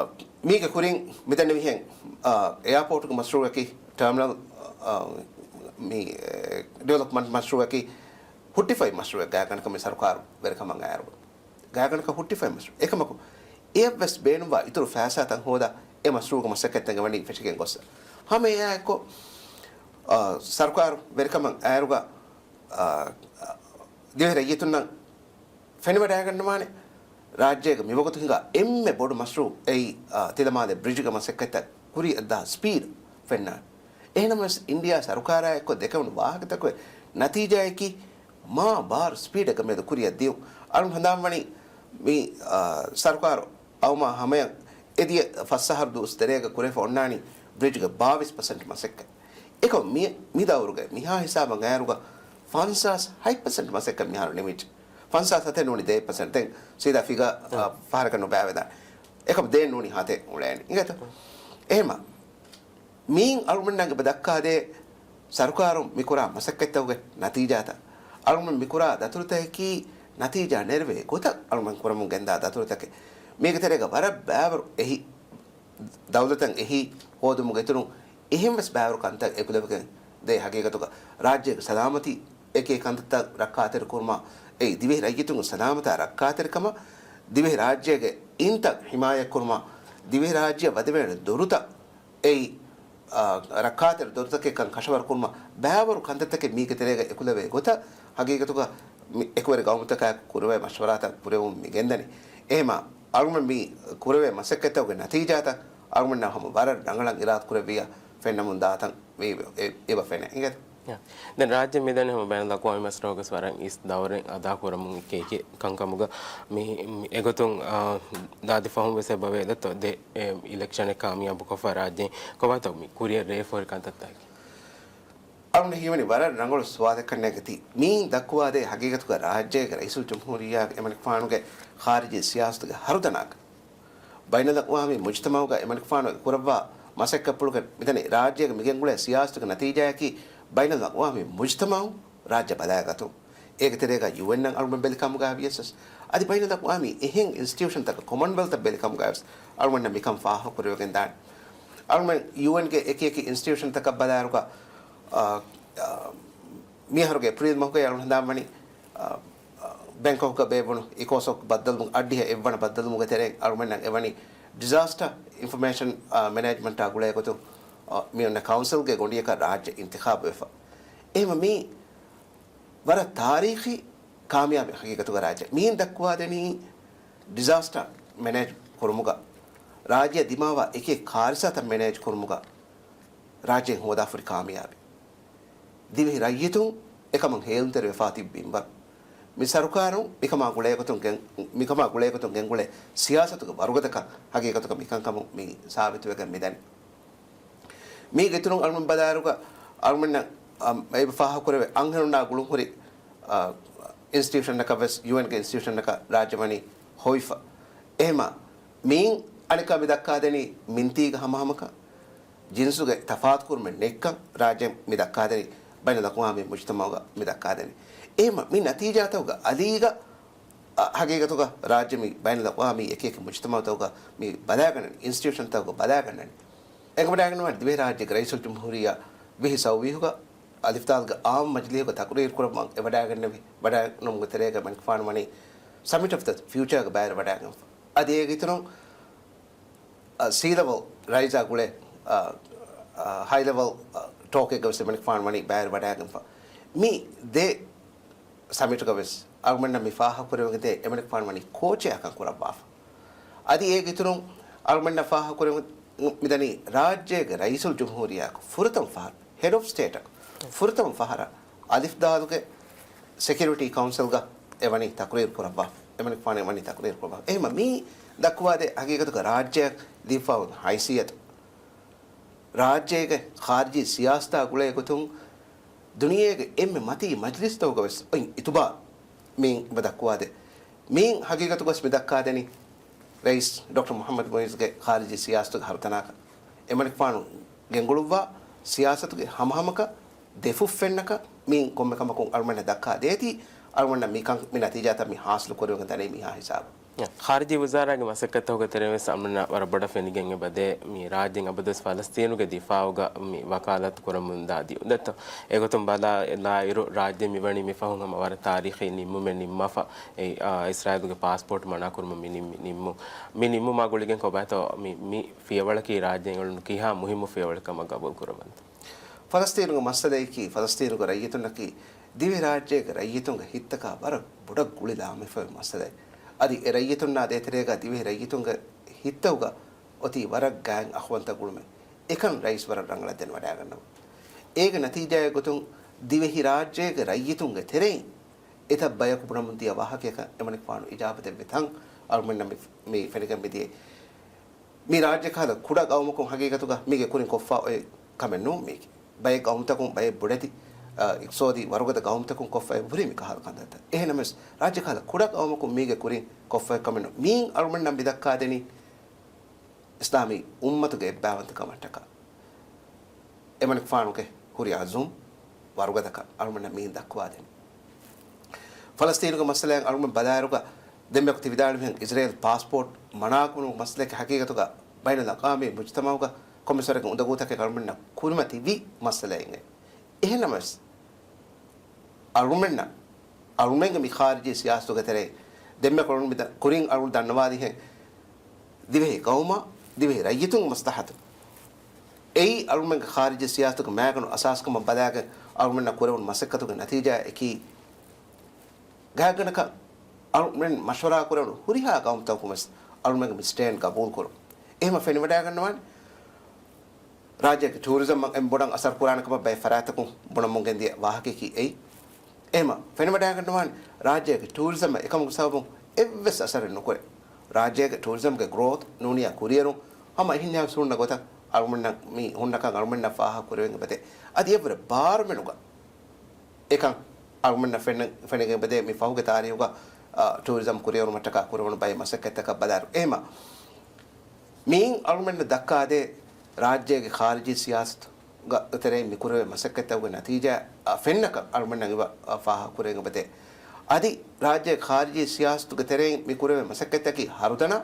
މީގެ ކުރިން މިދެންނެވިހެން، އާ، އެއާޕޯޓުގެ މަޝްރޫއަކީ، ޓާމިނަލް، އާ، މި، އެ، ޑިވެލޮޕްމަންޓް މަޝްރޫއަކީ ހުއްޓިފައި މަޝްރޫއެއް ގާތްގަނޑަކަށް މި ސަރުކާރު ވެރިކަމަށް އައިރު. ގާތްގަނޑަކަށް ހުއްޓިފައި މަޝްރޫއެއް. އެކަމަކު، އެއަށްވެސް ބޭނުންވާ އިތުރު ފައިސާތައް ހޯދާ އެ މަޝްރޫއުގެ މަސައްކަތްތައް ވަނީ ފެށިގެން ގޮއްސަ. ހަމަ އެއާއެއްކޮށް، އާ، ސަރުކާރު ވެރިކަމަށް އައިރުގަ، އާ، ދިވެހި ރައްޔިތުންނަށް ފެނިވަޑައިގަންނަވާނެ. ރާއްޖޭގެ މިވަގުތު ހިނގާ އެންމެ ބޮޑު މަޝްރޫއު އެއީ، އާ، ތިލަމާލެ ބްރިޖުގެ މަސައްކަތްތައް ކުރިއަށްދާ ސްޕީޑް ފެންނާނެ. އެހެނަމަވެސް އިންޑިއާ ސަރުކާރާ އެއްކޮށް ދެކެވުނު ވާހަކަތަކުގެ ނަތީޖާއަކީ މާ ބާރު ސްޕީޑެއްގެ މެދު ކުރިއަށް ދިޔުން. އަޅުން ހަނދާންވަނީ މި، އާ، ސަރުކާރު އައުމާ ހަމަޔަށް އެދިޔަ ފަސް އަހަރު ދުވަސް ތެރޭގަ ކުރެފަ އޮންނާނީ ބްރިޖުގެ ބާވީސް ޕަސެންޓް މަސައްކަތް. އެކަމް މި، މި ދައުރުގެ މިހާ ހިސާބަށް އައިރުގަ ފަންސާސް ހަތް ޕަސެންޓް މަސައްކަތް މިހާރު ނިމިއްޖެ. ފަންސާސް ހަތެއް ނޫނީ ދޭއް ޕަސެންޓް. ދެން ސީދާ ފިގާ، އާ، ފަހަރަކަށް ނުބައިވެދާނެ. އެކަމް ދޭއް ނޫނީ ހަތެއް އުޅޭނެ. އިނގޭތޯ؟ އެހެމަ. މީން އަޅުގަނޑަށް އެބަ ދައްކާދޭ ސަރުކާރުން މިކުރާ މަސައްކަތްތަކުގެ ނަތީޖާތައް. އަޅުގަނޑު މިކުރާ ދަތުރުތަކަކީ ނަތީޖާ ނެރެވޭ ގޮތަށް އަޅުގަނޑު ކުރަމުން ގެންދާ ދަތުރުތަކެއް. މީގެ ތެރޭގަ ވަރަށް ބައިވަރު އެހީ، ދައުލަތަށް އެހީ ހޯދުމުގެ އިތުރުން އެހެން ވެސް ބައިވަރު ކަންތައް އެކުލެވިގެން ދޭ. ހަގީގަތުގަ ރާއްޖޭގެ ސަލާމަތީ އެކި ކަންތައްތައް ރައްކާތެރި ކުރުމަށް، އެއީ ދިވެހި ރައްޔިތުންގެ ސަލާމަތާ ރައްކާތެރިކަމަށް، ދިވެހި ރާއްޖޭގެ އިންތައް ހިމާޔަތް ކުރުމަށް، ދިވެހި ރާއްޖެއަށް ވަދެވޭނެ ދޮރުތައް އެއީ، އާ، ރައްކާތެރި ދޮރުތަކެއްކަން ކަށަވަރު ކުރުމަށް ބައިވަރު ކަންތައްތަކެއް މީގެ ތެރޭގަ އެކުލެވޭ ގޮތަށް ހަގީގަތުގަ މި އެކުވެރި ގައުމުތަކާއެކު ކުރެވޭ މަޝްވަރާތައް ކުރެވުން މި ގެންދަނީ. އެހެމަ އަޅުގަނޑު މި ކުރެވޭ މަސައްކަތްތަކުގެ ނަތީޖާތައް އަޅުގަނޑަށް ހަމަ ވަރަށް ރަނގަޅަށް އިރާދަ ކުރެއްވިއްޔާ ފެންނަމުން ދާތަން ވީ އެ-، އެބަ ފެނޭ. އިނގޭތަ؟ ދެން ރާއްޖެ މިދަނީ ހަމަ ބައިނަލްއަޤްވާމީ މަސްރަހުގަސް ވަރަށް އިސް ދައުރެއް އަދާކުރަމުން އެކި އެކި ކަންކަމުގަ މި، މި އެގޮތުން، އާ، ދާދި ފަހުން ވެސް އެބަވޭ ދެތޯ ދެ، އެ، އިލެކްޝަނެއް ކާމިޔާބުކޮށްފަ ރާއްޖެ ކޮބާތޯ މި ކުރިއަށް ރޭ ފޯރި ކަންތައްތަކީ. އަޅުގަނޑަށް ހީވަނީ ވަރަށް ރަނގަޅު ސުވާލެއް ކަންނޭނގެ ތީ. މީން ދައްކުވާދޭ ހަގީގަތުގަ ރާއްޖޭގެ ރައީސުލްޖުމްހޫރިއްޔާގެ އެމަނިކުފާނުގެ ޚާރިޖީ ސިޔާސަތުގެ ހަރުދަނާގަ ބައިނަލްއަޤްވާމީ މުޖުތަމަޢުގަ އެމަނިކުފާނު އެކުރައްވާ މަސައްކަތްޕުޅުގެ މިދަނީ ރާއްޖޭގެ މިގެންގުޅޭ ސިޔާސަތުގެ ނަތީޖާއަކީ ބައިނަލްއަޤްވާމީ މުޖްތަމަޢު ރާއްޖެ ބަލާގަތުން. އޭގެ ތެރޭގަ ޔޫއެންއަށް އަޅުމެން ބެލިކަމުގަ ވިޔަސް ވެސް އަދި ބައިނަލްއަޤްވާމީ އެހެން އިންސްޓިޓިއުޝަންތަކަށް ކޮމަންވެލްތަށް ބެލިކަމުގަ ވެސް އަޅުމެންނަށް މިކަން ފާހަގަކުރެވިގެން ދާނެ. އަޅުމެން ޔޫއެންގެ އެކި އެކި އިންސްޓިޓިއުޝަންތަކަށް ބަލާއިރުގަ، އާ، އާ، މިއަހަރުގެ އޭޕްރީލް މަހުގައި އަޅުގަނޑު ހަނދާންވަނީ، އާ، އާ، ބެންކޮކްގަ ބޭއްވުނު އިކޯސޮކް ބައްދަލުވުން އަށްޑިހަ އެއްވަނަ ބައްދަލުވުމުގެ ތެރެއިން އަޅުމެންނަށް އެވަނީ ޑިޒާސްޓަ އިންފޮމޭޝަން، އާ، މެނޭޖްމަންޓާ ގުޅޭ ގޮތުން، އާ، މި އޮންނަ ކައުންސިލްގެ ގޮނޑިއަކަށް ރާއްޖެ އިންތިޚާބުވެފަ. އެހެންވެ މީ ވަރަށް ތާރީޚީ ކާމިޔާބެއް ހަގީގަތުގަ ރާއްޖެ މީން ދައްކުވާދެނީ ޑިޒާސްޓަ މެނޭޖް ކުރުމުގަ، ރާއްޖެ ދިމާވާ އެކި ކާރިސާތައް މެނޭޖް ކުރުމުގަ ރާއްޖެ ހޯދާފުރި ކާމިޔާބެއް. ދިވެހި ރައްޔިތުން އެކަމަށް ހޭލުންތެރިވެފާ ތިއްބި މިންވަރު. މި ސަރުކާރުން މިކަމާ ގުޅޭގޮތުން ގެން، މިކަމާ ގުޅޭގޮތުން ގެންގުޅޭ ސިޔާސަތުގެ ވަރުގަދަކަން ހަގީގަތުގަ މިކަންކަމުން މި ސާބިތުވެގެން މިދަނީ. މީގެ އިތުރުން އަޅުމެން ބަލާއިރުގަ އަޅުމެންނަށް، އަ، އެބަ ފާހަގަކުރެވޭ އަންހެނުންނާ ގުޅުންހުރި، އަ، އިންސްޓިޓިއުޝަންއަކަށް ވެސް ޔޫއެންގެ އިންސްޓިޓިއުޝަންއަކަށް ރާއްޖެ ވަނީ ހޮވިފަ. އެހެމަ މީން އަނެއްކާ މި ދައްކާދެނީ މިންތީގެ ހަމަހަމަކަށް ޖިންސުގެ ތަފާތުކުރުމެއް ނެތްކަން ރާއްޖެ މި ދައްކާދެނީ ބައިނަލްއަޤްވާމީ މުޖްތަމަޢުގަ މި ދައްކާދެނީ. އެހެމަ މި ނަތީޖާތަކުގަ އަލީގަ އަ، ހަގީގަތުގަ ރާއްޖެ މި ބައިނަލްއަޤްވާމީ އެކި އެކި މުޖްތަމަޢުތަކުގަ މި ބަލާގަންނަނީ، އިންސްޓިޓިއުޝަންތަކުގަ ބަލާގަންނަނީ. އެނގިވަޑައިގަންނަވާނެ ދިވެހިރާއްޖޭގެ ރައީސުލްޖުމްހޫރިއްޔާ ވިހި ސައުވީހުގަ އަލިފްދާލުގެ އާއްމު މަޖިލީހުގަ ތަޤުރީރު ކުރައްވަން އެވަޑައިގެންނެވި ވަޑައިގެންނެވުމުގެ ތެރޭގަ އެމަނިކުފާނު ވަނީ ސަމިޓް އޮފް ދަ ފިއުޗާގެ ބައިވެރިވަޑައިގެންފަ. އަދި އޭގެ އިތުރުން އަ، ސީ ލެވެލް ރައިޒާ ގުޅޭ، އަ، އަ، ހައި ލެވެލް، އަ، ޓޯކެއްގަ ވެސް އެމަނިކުފާނު ވަނީ ބައިވެރިވަޑައިގެންފަ. މި ދެ ސަމިޓްގަ ވެސް އަޅުމެންނަށް މި ފާހަގަކުރެވިގެންދޭ އެމަނިކުފާނު ވަނީ ކޯޗެއް ކަން ކުރައްވާފަ. އަދި އޭގެ އިތުރުން އަޅުމެންނަށް ފާހަގަކުރެވި މިދަނީ ރާއްޖޭގެ ރައީސުލްޖުމްހޫރިއްޔާއަކު ފުރަތަމަ ފަހަރު، ހެޑް އޮފް ސްޓޭޓަކު ފުރަތަމަ ފަހަރަށް އަލިފްދާލުގެ ސެކިއުރިޓީ ކައުންސިލްގަ އެވަނީ ތަޤުރީރު ކުރައްވާ، އެމަނިކުފާނު އެވަނީ ތަޤުރީރު ކުރައްވާ. އެހެމަ މީ ދައްކުވާދޭ ހަގީގަތުގަ ރާއްޖެއަށް ލިބިފައިވާ ހައިސިއްޔަތު، ރާއްޖޭގެ ޚާރިޖީ ސިޔާސަތާ ގުޅޭ ގޮތުން ދުނިޔޭގެ އެންމެ މަތީ މަޖްލިސްތަކުގަ ވެސް އޮތް އިތުބާރު މީ އެބަ ދައްކުވާދޭ. މީ ހަގީގަތުގަ ވެސް މި ދައްކާދެނީ ރައީސް ޑޮކްޓަރ މުޙައްމަދު މުޢިއްޒުގެ ޚާރިޖީ ސިޔާސަތުގެ ހަރުތަނާކަން. އެމަނިކުފާނު ގެންގުޅުއްވާ ސިޔާސަތުގެ ހަމަހަމަކަށް ދެފުށް ފެންނަކަށް މީ ކޮންމެ ކަމަކުން އަޅުމެންނަށް ދައްކާ ދޭތީ، އަޅުމެންނަށް މިކަން، މި ނަތީޖާތައް މި ހާސިލު ކުރެވިގެން ދަނީ މިހާ ހިސާބު. ޚާރިޖީ ވުޒާރާގެ މަސައްކަތްތަކުގެ ތެރެއިން ވެސް އަޅުމެންނަށް ވަރަށް ބޮޑަށް ފެނިގެން އެބަދޭ، މި ރާއްޖެއިން އަބަދުވެސް ފަލަސްތީނުގެ ދިފާއުގަ މި ވަކާލަތު ކުރަމުންދާ ދިއުދަތު. އެގޮތުން ބަލާލާއިރު، ރާއްޖެ މިވަނީ މި ފަހުން ހަމަ ވަރަށް ތާރީޚީ ނިންމުމެއް ނިންމާފަ. އެ، އާ، އިސްރާއީލުގެ ޕާސްޕޯޓް މަނާކުރުމަށް މި ނިންމި، ނިންމު، މި ނިންމުމާ ގުޅިގެން ކޮބާތޯ މި، މި ފިޔަވަޅަކީ ރާއްޖެ އެނގުނު ކިހާ މުހިއްމު ފިޔަވަޅެއް ކަމަށް ގަބޫލު ކުރައްވަންތޯ؟ ފަލަސްތީނުގެ މައްސަލައަކީ، ފަލަސްތީނުގެ ރައްޔިތުންނަކީ، ދިވެހިރާއްޖޭގެ ރައްޔިތުންގެ ހިތްތަކާ ވަރަށް ބޮޑަށް ގުޅި ލާމެފައި މައްސަލައެއް. އަދި އެ ރައްޔިތުންނާ ދޭތެރޭގަ ދިވެހި ރައްޔިތުންގެ ހިތްތަކުގަ އޮތީ ވަރަށް ގާތް އަޚުވަންތައް ގުޅުމެއް. އެކަން ރައީސް ވަރަށް ރަނގަޅަށް ދެނެވަޑައިގަންނަވާ. އޭގެ ނަތީޖާއެއް ގޮތުން ދިވެހި ރާއްޖޭގެ ރައްޔިތުންގެ ތެރެއިން އެތައް ބަޔަކު ބުނަމުން ދިޔަ ވާހަކަޔަކަށް އެމަނިކުފާނު އިޖާބަ ދެއްވި ތަން އަޅުމެންނަށް މި، މި ފެނިގެން މިދިޔައީ. މި ރާއްޖެ ކަހަލަ ކުޑަ ގައުމަކުން ހަގީގަތުގަ މީގެ ކުރިން ކޮށްފަ އޮތް ކަމެއް ނޫން މީގެ. ބައެއް ގައުމުތަކުން ބައެއް ބޮޑެތި، އަ، އިޤްތިޞާދީ ވަރުގަދަ ގައުމުތަކުން ކޮށްފައި ހުރި މި ކަހަލަ ކަންތައްތައް. އެހެންނަމަވެސް، ރާއްޖެ ކަހަލަ ކުޑަ ގައުމަކުން މީގެ ކުރިން ކޮށްފައި ކަމެއް ނޫން. މީން އަޅުމެންނަށް މި ދައްކާދެނީ އިސްލާމީ އުއްމަތުގެ އެއްބައިވަންތަކަމަށްޓަކާ އެމަނިކުފާނުގެ ހުރި އަޒުމް ވަރުގަދަކަން އަޅުމެންނަށް މީން ދައްކުވާދެނީ. ފަލަސްތީނުގެ މައްސަލައިން އަޅުމެން ބަލާއިރުގަ، ދެންމެ ތި ވިދާޅުވިހެން އިޒްރޭލް ޕާސްޕޯޓް މަނާކުރުމުގެ މައްސަލައަކީ ހަގީގަތުގަ ބައިނަލްއަޤްވާމީ މުޖްތަމަޢުގަ ކޮންމެސްވަރެއްގެ އުނދަގޫތަކެއް އަޅުމެންނަށް ކުރިމަތިވި މައްސަލައެއް. އެހެންނަމަވެސް، އަޅުމެންނަށް، އަޅުމެންގެ މި ޚާރިޖީ ސިޔާސަތުގެ ތެރެއިން ދެންމެ ކޮޅުން މި ދަ-، ކުރިން އަޅުގަނޑު ދަންނަވާލިހެން، ދިވެހި ގައުމާ، ދިވެހި ރައްޔިތުންގެ މަސްލަހަތު. އެއީ އަޅުމެންގެ ޚާރިޖީ ސިޔާސަތުގެ މައިގަނޑު އަސާސްކަމަށް ބަލާގެން އަޅުމެންނަށް ކުރެވުނު މަސައްކަތުގެ ނަތީޖާއެކީ. ގާތްގަނޑަކަށް އަޅުމެން މަޝްވަރާ ކުރެވުނު ހުރިހާ ގައުމުތަކުން ވެސް އަޅުމެންގެ މި ސްޓޭންޑް ގަބޫލު ކުރުން. އެހެން ފެނިވަޑައިގަންނަވާނެ. ރާއްޖޭގެ ޓޫރިޒަމަށް އެންމެ ބޮޑަށް އަސަރު ކުރާނެ ކަމަށް ބައެއް ފަރާތްތަކުން ބުނަމުން ގެންދިޔަ ވާހަކައަކީ އެއީ. އެހެމަ ފެނިވަޑައިގަންނަވާނެ، ރާއްޖޭގެ ޓޫރިޒަމަށް އެކަމުގެ ސަބަބުން އެއްވެސް އަސަރެއް ނުކުރޭ. ރާއްޖޭގެ ޓޫރިޒަމްގެ ގްރޯތް ނޫނިޔާ ކުރިއެރުން ހަމަ އެހެން ހުންނަ ގޮތަށް އަޅުމެންނަށް މި ހުންނަކަން އަޅުމެންނަށް ފާހަގަ ކުރެވެން އެބަދޭ. އަދި އެއްވުރެ ބާރުމެނުގަ އެކަން އަޅުމެންނަށް ފެންނަ-، ފެނިގެން އެބަދޭ މި ފަހުގެ ތާރީހުގަ، އާ، ޓޫރިޒަމް ކުރިއެރުމަށްޓަކާ ކުރެވުނު ބައެއް މަސައްކަތްތަކަށް ބަލާއިރު. އެހެމަ މިއިން އަޅުމެންނަށް ދައްކާދޭ، ރާއްޖޭގެ ޚާރިޖީ ސިޔާސަތުގެ ތެރެއިން މި ކުރެވޭ މަސައްކަތްތަކުގެ ނަތީޖާ ފެންނަކަން އަޅުގަނޑަށް އެބަ ފާހަގަކުރެވެން އެބަދޭ. އަދި ރާއްޖޭގެ ޚާރިޖީ ސިޔާސަތުގެ ތެރެއިން މި ކުރެވޭ މަސައްކަތްތަކީ ހަރުދަނާ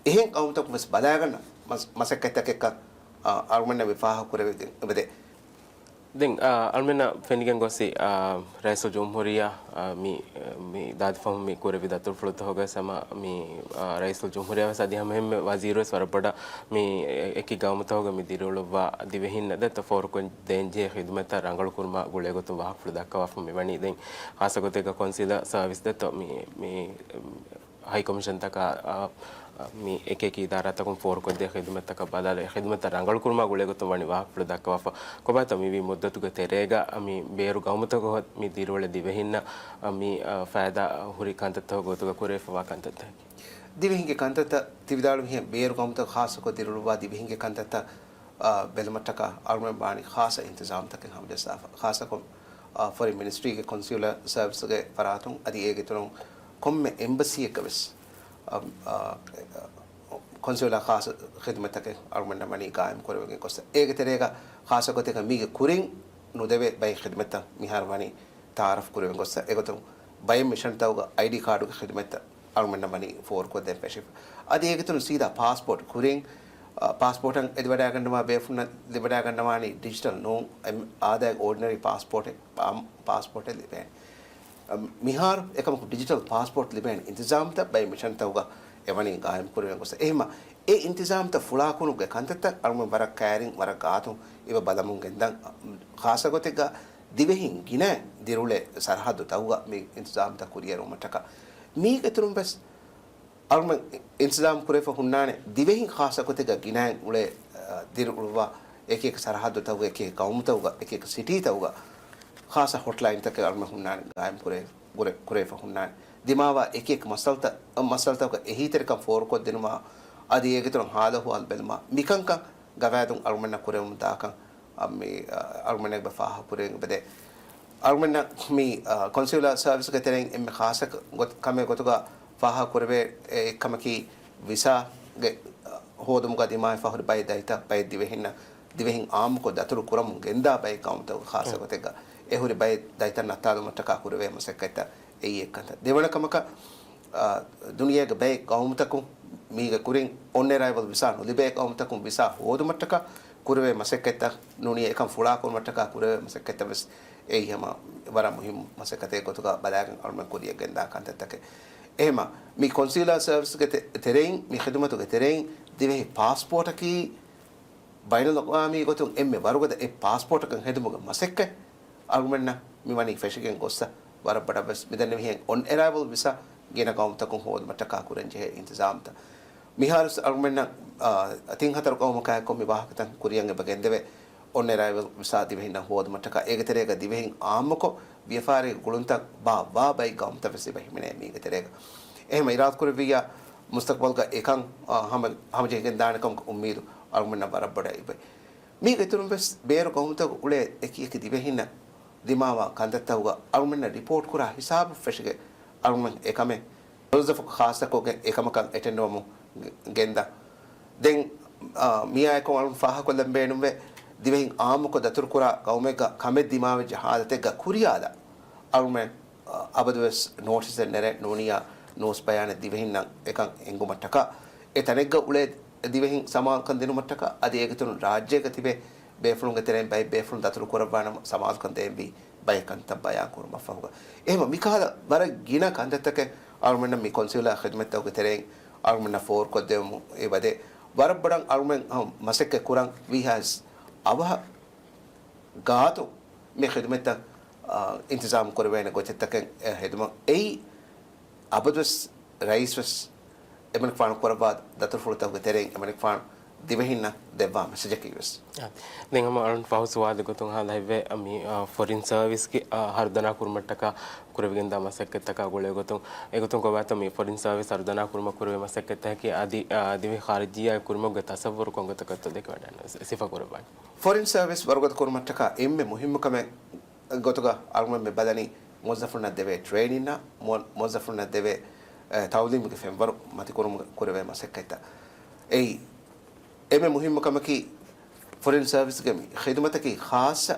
އެހެން ގައުމުތަކުން ވެސް ބަލާގަންނަ މަސް-، މަސައްކަތްތަކެއްކަން، އަ، އަޅުގަނޑަށް މި ފާހަގަކުރެވިގެން އެބަދޭ. ދެން، އާ، އަޅުމެންނަށް ފެނިގެން ގޮސްސި، އާ، ރައީސުލްޖުމްހޫރިއްޔާ، އާ، މި، މި ދާދި ފަހުން މި ކުރެވި ދަތުރުފުޅުތަކުގަ ސަމާ މި، އާ، ރައީސުލްޖުމްހޫރިއްޔާ ވެސް އަދި ހަމައެހެންމެ ވަޒީރު ވެސް ވަރަށް ބޮޑަށް މި އެ-، އެކި ގައުމުތަކުގަ މި ދިރިއުޅުއްވާ ދިވެހިންނަށް ދެއްތޯ ފޯރުކޮށް ދޭންޖެހޭ ޚިދުމަތްތައް ރަނގަޅުކުރުމާ ގުޅޭގޮތުން ވާހަކަފުޅު ދައްކަވާފަ މިވަނީ. ދެން ޚާއްސަ ގޮތެއްގަ ކޮންސިލަ ސަރވިސް ދެއްތޯ މި، މި ހައި ކޮމިޝަންތަކާ، އާ، މި އެކިއެކި އިދާރާތަކުން ފޯރުކޮށްދޭ ޚިދުމަތްތަކަށް ބަލާލައި، ޚިދުމަތްތައް ރަނގަޅުކުރުމާ ގުޅޭގޮތުން ވަނީ ވާހަކަފުޅު ދައްކަވާފަ. ކޮބާތޯ މިވީ މުއްދަތުގެ ތެރޭގަ މި ބޭރު ގައުމުތަކުގަ މި ދިރިއުޅޭ ދިވެހިންނަށް މި، އާ، ފައިދާ ހުރި ކަންތައްތަކުގެ ގޮތުގަ ކުރެވިފަވާ ކަންތައްތަކަކީ؟ ދިވެހިންގެ ކަންތައްތައް ތި ވިދާޅުވިހެން ބޭރު ގައުމުތަކު ޚާއްސަކޮށް ދިރިއުޅުއްވާ ދިވެހިންގެ ކަންތައްތައް، އާ، ބެލުމަށްޓަކާ އަޅުގަނޑު ވާނީ ޚާއްސަ އިންތިޒާމްތަކެއް ހަމަޖައްސާފަ. ޚާއްސަކޮށް، އާ، ފޮރިން މިނިސްޓްރީގެ ކޮންސިއުލަރ ސަރވިސްގެ ފަރާތުން އަދި އޭގެ އިތުރުން ކޮންމެ އެމްބަސީއެއްގަ ވެސް، އަ، އަ، ކޮންސިއުލާ ޚާއްސަ ޚިދުމަތްތަކެއް އަޅުގަނޑަށް ވަނީ ގާއިމް ކުރެވިގެން ގޮސް، އޭގެ ތެރޭގަ ޚާއްސަ ގޮތެއްގަ މީގެ ކުރިން ނުދެވޭ ބައެއް ޚިދުމަތްތައް މިހާރު ވަނީ ތައާރަފް ކުރެވިގެން ގޮސް، އެގޮތުން ބައެއް މިޝަންތަކުގަ އައިޑީ ކާޑުގެ ޚިދުމަތްތައް އަޅުގަނޑަށް ވަނީ ފޯރުކޮށްދޭން ފެށިފަ. އަދި އޭގެ އިތުރުން ސީދާ ޕާސްޕޯޓް ކުރިން، އަ، ޕާސްޕޯޓަށް އެދިވަޑައިގަންނަވާ ބޭފުޅުންނަށް ލިބިވަޑައިގަންނަވާނީ ޑިޖިޓަލް ނޫން، އެ، އާދައިގެ އޯޑިނަރީ ޕާސްޕޯޓެއް، ޕާ-، ޕާސްޕޯޓެއް ލިބޭނެ. މިހާރު އެކަމަކު ޑިޖިޓަލް ޕާސްޕޯޓް ލިބޭނެ އިންތިޒާމްތައް ބައެއް މިޝަންތަކުގަ އެވަނީ ގާއިމް ކުރެވެން ގޮސް. އެހެންމަ އެ އިންތިޒާމްތައް ފުޅާކުރުމުގެ ކަންތައްތައް އަޅުގަނޑު ވަރަށް ކައިރިން ވަރަށް ގާތުން އެބަ ބަލަމުން ގެންދަން. ޚާއްސަ ގޮތެއްގަ ދިވެހިން ގިނަ ދިރިއުޅޭ ސަރަހައްދުތަކުގަ މި އިންތިޒާމްތައް ކުރިއެރުވުމަށްޓަކާ މީގެ އިތުރުން ވެސް އަޅުގަނޑު އިންތިޒާމް ކުރެފަ ހުންނާނެ، ދިވެހިން ޚާއްސަ ގޮތެއްގަ ގިނައިން އުޅޭ، އަ، ދިރިއުޅުއްވާ އެކި އެކި ސަރަހައްދުތަކުގަ، އެކި އެކި ގައުމުތަކުގަ، އެކި އެކި ސިޓީތަކުގަ ޚާއްސަ ހޮޓްލައިންތަކެއް އަޅުގަނޑު ހުންނާނެ، ގާއިމް ކުރޭ، ކުރެ-، ކުރެފަ ހުންނާނެ. ދިމާވާ އެކި އެކި މައްސަލަތައް، މައްސަލަތަކުގަ އެހީތެރިކަން ފޯރުކޮށްދިނުމާ، އަދި އޭގެ އިތުރުން ހާލު އަހުވާލު ބެލުމާ، މިކަންކަން ގަވާއިދުން އަޅުގަނޑަށް ކުރެވެމުން ދާކަން އަ، މި، އަ، އަޅުގަނޑެއްގެ ފާހަގަކުރެވެން އެބަދޭ. އަޅުގަނޑަށް މި، އަ، ކޮންސިއުލާ ސަރވިސްގެ ތެރެއިން އެންމެ ޚާއްސަ ގޮތް-، ކަމެއް ގޮތުގަ ފާހަގަކުރެވޭ އެއްކަމަކީ ވިސާގެ، އަ، ހޯދުމުގަ ދިމާވެފަ ހުރި ބައެއް ދަތިތައް ބައެއް ދިވެހިންނަށް، ދިވެހިން އާއްމުކޮށް ދަތުރު ކުރަމުން ގެންދާ ބައެއް ގައުމުތަކުގަ ޚާއްސަ ގޮތެއްގަ އެ ހުރި ބައެއް ދަތިތައް ނައްތާލުމަށްޓަކާ ކުރެވޭ މަސައްކަތްތައް އެއީ އެއްކަންތައް. ދެވަނަ ކަމަކަށް، އާ، ދުނިޔޭގެ ބައެއް ގައުމުތަކުން މީގެ ކުރިން އޮން އެރައިވަލް ވިސާ ނުލިބޭ ގައުމުތަކުން ވިސާ ހޯދުމަށްޓަކާ ކުރެވޭ މަސައްކަތްތައް ނޫނީ އެކަން ފުޅާކުރުމަށްޓަކާ ކުރެވޭ މަސައްކަތްތައް ވެސް އެއީ ހަމަ ވަރަށް މުހިއްމު މަސައްކަތެއް ގޮތުގަ ބަލާގެން އަޅުމެން ކުރިއަށް ގެންދާ ކަންތައްތަކެއް. އެހެމަ މި ކޮންސިއުލާ ސަރވިސްގެ ތެ-، ތެރެއިން މި ޚިދުމަތުގެ ތެރެއިން ދިވެހި ޕާސްޕޯޓަކީ ބައިނަލްއަގްވާމީ ގޮތުން އެންމެ ވަރުގަދަ އެއް ޕާސްޕޯޓަކަށް ހެދުމުގެ މަސައްކަތް އަޅުގަނޑަށް މި ވަނީ ފެށިގެން ގޮއްސަ ވަރަށް ބޮޑަށް ވެސް މިދެންނެވިހެން އޮން އެރައިވަލް ވިސާ ގިނަ ގައުމުތަކުން ހޯދުމަށްޓަކާ ކުރަންޖެހޭ އިންތިޒާމްތައް. މިހާރު ވެސް އަޅުގަނޑަށް، އާ، ތިން ހަތަރު ގައުމަކާއެކު މި ވާހަކަތައް ކުރިއަށް އެބަ ގެންދެވޭ. އޮން އެރައިވަލް ވިސާ ދިވެހިންނަށް ހޯދުމަށްޓަކާ އޭގެ ތެރޭގަ ދިވެހިން އާއްމުކޮށް ވިޔަފާރީ ގުޅުންތައް ބާއްވާ ބައެއް ގައުމުތައް ވެސް އެބަ ހިމެނޭ މީގެ ތެރޭގަ. އެހެމަ އިރާދަކުރެއްވިއްޔާ މުސްތަޤްބަލްގަ އެކަން، އާ، ހަމަ، ހަމަޖެހިގެންދާނެ ކަމަކަށް އުއްމީދު އަޅުގަނޑަށް ވަރަށް ބޮޑަށް އިވޭ. މީގެ އިތުރުން ވެސް ބޭރު ގައުމުތަކުގަ އުޅޭ އެކި އެކި ދިވެހިންނަށް ދިމާވާ ކަންތައްތަކުގަ އަޅުގަނޑަށް ރިޕޯޓް ކުރާ ހިސާބު ފެށިގެން އަޅުގަނޑު އެކަމެއް މުވައްޒަފަކު ޚާއްޞަކޮށްގެން އެކަމަކަށް އެޓެންޑްވަމުން ގެ-، ގެންދާ. ދެން، އާ، މިއާއެކު އަޅުން ފާހަގަކޮށްލަން ބޭނުންވޭ، ދިވެހިން އާއްމުކޮށް ދަތުރުކުރާ ގައުމެއްގަ ކަމެއް ދިމާވެއްޖެ ހާލަތެއްގަ ކުރިއާލާ އަޅުމެން، އާ، އަބަދުވެސް ނޯޓިސްއެއް ނެރެ ނޫނިޔާ ނޫސް ބަޔާނެއް ދިވެހިންނަށް އެކަން އެނގުމަށްޓަކާ، އެ ތަނެއްގަ އުޅޭ ދިވެހިން ސަމާލުކަން ދިނުމަށްޓަކާ، އަދި އޭގެ އިތުރުން ރާއްޖޭގަ ތިބޭ ބޭފުޅުންގެ ތެރެއިން ބައެއް ބޭފުޅުން ދަތުރު ކުރައްވާނަމަ ސަމާލުކަން ދޭންވީ ބައެއް ކަންތައް ބަޔާން ކުރުމަށްފަހުގަ. އެހެމަ މިކަހަލަ ވަރަށް ގިނަ ކަންތައްތަކެއް އަޅުމެންނަށް މި ކޮންސިއުލާ ޚިދުމަތްތަކުގެ ތެރެއިން އަޅުމެންނަށް ފޯރުކޮށްދެވުމުން އެބަދޭ. ވަރަށް ބޮޑަށް އަޅުމެން ހަމަ މަސައްކަތް ކުރަން ވީހާވެސް އަވަހަށް ގާތު މި ޚިދުމަތްތައް، އާ، އިންތިޒާމް ކުރެވޭނެ ގޮތެއްތަކެއް ހެދުމަށް އެއީ އަބަދުވެސް ރައީސްވެސް އެމަނިކުފާނު ކުރައްވާ ދަތުރުފުޅުތަކުގެ ތެރެއިން އެމަނިކުފާނު ދިވެހިންނަށް ދެއްވާ މެސެޖަކީ ވެސް. އާ، ދެން ހަމަ އަޅުން ފަހު ސުވާލެއް ގޮތުން ހާލަ ހިތްވޭ، މި، އާ، ފޮރިން ސަރވިސްގެ، އާ، ހަރުދަނާ ކުރުމަށްޓަކާ ކުރެވިގެންދާ މަސައްކަތްތަކާ ގުޅޭ ގޮތުން، އެގޮތުން ކޮބާތޯ މި ފޮރިން ސަރވިސް ހަރުދަނާ ކުރުމަށް ކުރެވޭ މަސައްކަތްތަކަކީ އަދި، އާ، ދިވެހި ޚާރިޖިއްޔާ ކުރުމުގެ ތަސައްވުރު ކޮންގޮތަކަށްތޯ ދެކެވަޑައިގަންނަވާ ސިފަ ކުރައްވާނެ. ފޮރިން ސަރވިސް ވަރުގަދަ ކުރުމަށްޓަކާ އެންމެ މުހިއްމު ކަމެއް ގޮތުގަ އަޅުގަނޑު މި ބަލަނީ މުވައްޒަފުންނަށް ދެވޭ ޓްރޭނިންއާ، މު-، މުވައްޒަފުންނަށް ދެވޭ، އެ، ތައުލީމުގެ ފެންވަރު މަތިކުރުމުގަ ކުރެވޭ މަސައްކަތްތައް. އެއީ، އެންމެ މުހިއްމު ކަމަކީ، ފޮރިން ސަރވިސްގެ މި ޚިދުމަތަކީ ޚާއްޞަ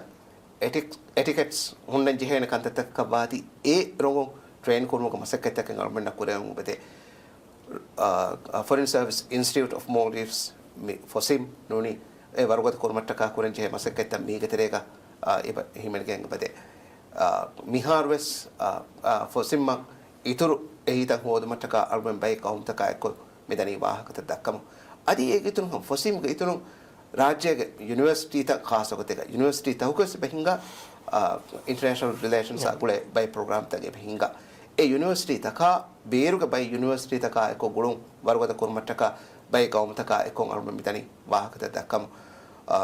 އެޓިކް-، އެޓިކެޓްސް ހުންނަން ޖެހޭނެ ކަންތައްތަކަކަށް ވާތީ، އެ ރޮނގުން ޓްރޭން ކުރުމުގެ މަސައްކަތްތަކެއް އަޅުމެންނަށް ކުރެވެމުން އެބަދޭ. އާ، އާ، ފޮރިން ސަރވިސް އިންސްޓިޓިއުޓް އޮފް މޯލްޑިވްސް، މި ފޮސިމް ނޫނީ، އެ ވަރުގަދަ ކުރުމަށްޓަކާ ކުރަން ޖެހޭ މަސައްކަތްތައް މީގެ ތެރޭގަ، އާ، އެބަ ހިމެނިގެން އެބަދޭ. އާ، މިހާރުވެސް، އާ، އާ، ފޮސިމްއަށް އިތުރު އެހީތައް ހޯދުމަށްޓަކާ އަޅުމެން ބައެއް ގައުމުތަކާ އެއްކޮށް މިދަނީ ވާހަކަތައް ދައްކަމުން. އަދި އޭގެ އިތުރުން ހަމަ ފޮސިމްގެ އިތުރުން ރާއްޖޭގެ ޔުނިވަރސިޓީތައް ޚާއްޞަ ގޮތެއްގަ، ޔުނިވަރސިޓީ ތަކުގައި އެބަ ހިންގާ، އާ، އިންޓަރނޭޝަނަލް ރިލޭޝަންސް އާ ގުޅޭ ބައެއް ޕްރޮގްރާމްތައް އެބަ ހިންގާ. އެ ޔުނިވަރސިޓީ ތަކާ ބޭރުގެ ބައެއް ޔުނިވަރސިޓީ ތަކާ އެއްކޮށް ގުޅުން ވަރުގަދަ ކުރުމަށްޓަކާ ބައެއް ގައުމުތަކާ އެއްކޮށް އަޅުމެން މިދަނީ ވާހަކަތައް ދައްކަމުން. އާ،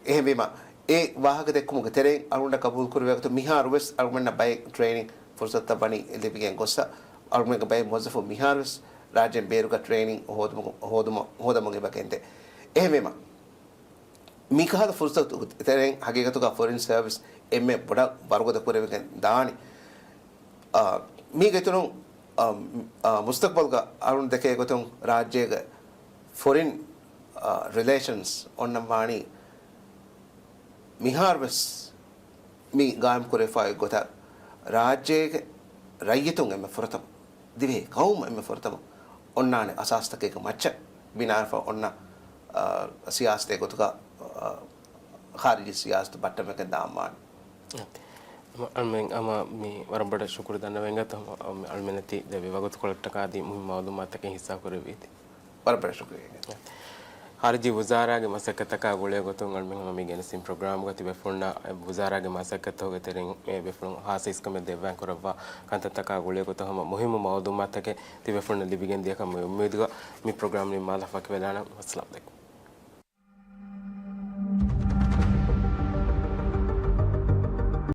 އެހެންވީމަ، އެ ވާހަކަ ދެއްކުމުގެ ތެރެއިން އަޅުގަނޑަށް ގަބޫލު ކުރެވޭގޮތުން މިހާރުވެސް އަޅުގަނޑަށް ބައެއް ޓްރޭނިން ފުރުސަތުތައް ވަނީ ލިބިގެން ގޮއްސަ، އަޅުގަނޑުގެ ބައެއް މުވައްޒަފުން މިހާރުވެސް ރާއްޖޭން ބޭރުގަ ޓްރޭނިން ހޯދުމު-، ހޯދުމަށް، ހޯދަމުން އެބަ ގެންދޭ. އެހެންވީމަ، މިކަހަލަ ފުރުސަތު ތެރެއިން ހަގީގަތުގަ ފޮރިން ސަރވިސް އެންމެ ބޮޑަށް ވަރުގަދަ ކުރެވިގެން ދާނީ. އާ، މީގެ އިތުރުން، އާ، އާ، މުސްތަޤްބަލްގަ އަޅުން ދެކޭ ގޮތުން ރާއްޖޭގެ ފޮރިން، އާ، ރިލޭޝަންސް އޮންނަން ވާނީ މިހާރުވެސް މި ގާއިމް ކުރެވިފައި ގޮތަށް ރާއްޖޭގެ ރައްޔިތުން އެންމެ ފުރަތަމަ، ދިވެހި ގައުމު އެންމެ ފުރަތަމަ އޮންނާނެ އަސާސްތަކެއްގެ މައްޗަށް ބިނާވެފަ އޮންނަ، އާ، ސިޔާސަތެއް ގޮތުގަ، އާ، ޚާރިޖީ ސިޔާސަތު ބައްޓަމެކެން ދާންވާނެ. އަޅުމެން ހަމަ މި ވަރަށް ބޮޑަށް ޝުކުރު ދަންނަވަން އިނގޭތޯ ހަމަ މި އަޅުމެންނަށް ތި ދެއްވި ވަގުތުކޮޅަށްޓަކާ އަދި މުހިއްމު މައުލޫމާތުތަކެއް ހިއްސާ ކުރެއްވީތީ. ވަރަށް ބޮޑަށް ޝުކުރިއްޔާ. ޚާރިޖީ ވުޒާރާގެ މަސައްކަތަކާ ގުޅޭ ގޮތުން އަޅުމެން ހަމަ މި ގެނެސްދިން ޕްރޮގްރާމުގަ ތިބޭފުޅުންނަށް ވުޒާރާގެ މަސައްކަތްތަކުގެ ތެރެއިން އެ ބޭފުޅުން ޚާއްޞަ އިސްކަމެއް ދެއްވާން ކުރައްވާ ކަންތައްތަކާ ގުޅޭ ގޮތުން ހަމަ މުހިއްމު މައުލޫމާތުތަކެއް ތިބޭފުޅުންނަށް ލިބިގެން ދިޔަކަމުގެ އުއްމީދުގަ މި ޕްރޮގްރާމް ނިންމާލަން ވަކިވެލާނަން. އައްސަލާމް ޢަލައިކުމް.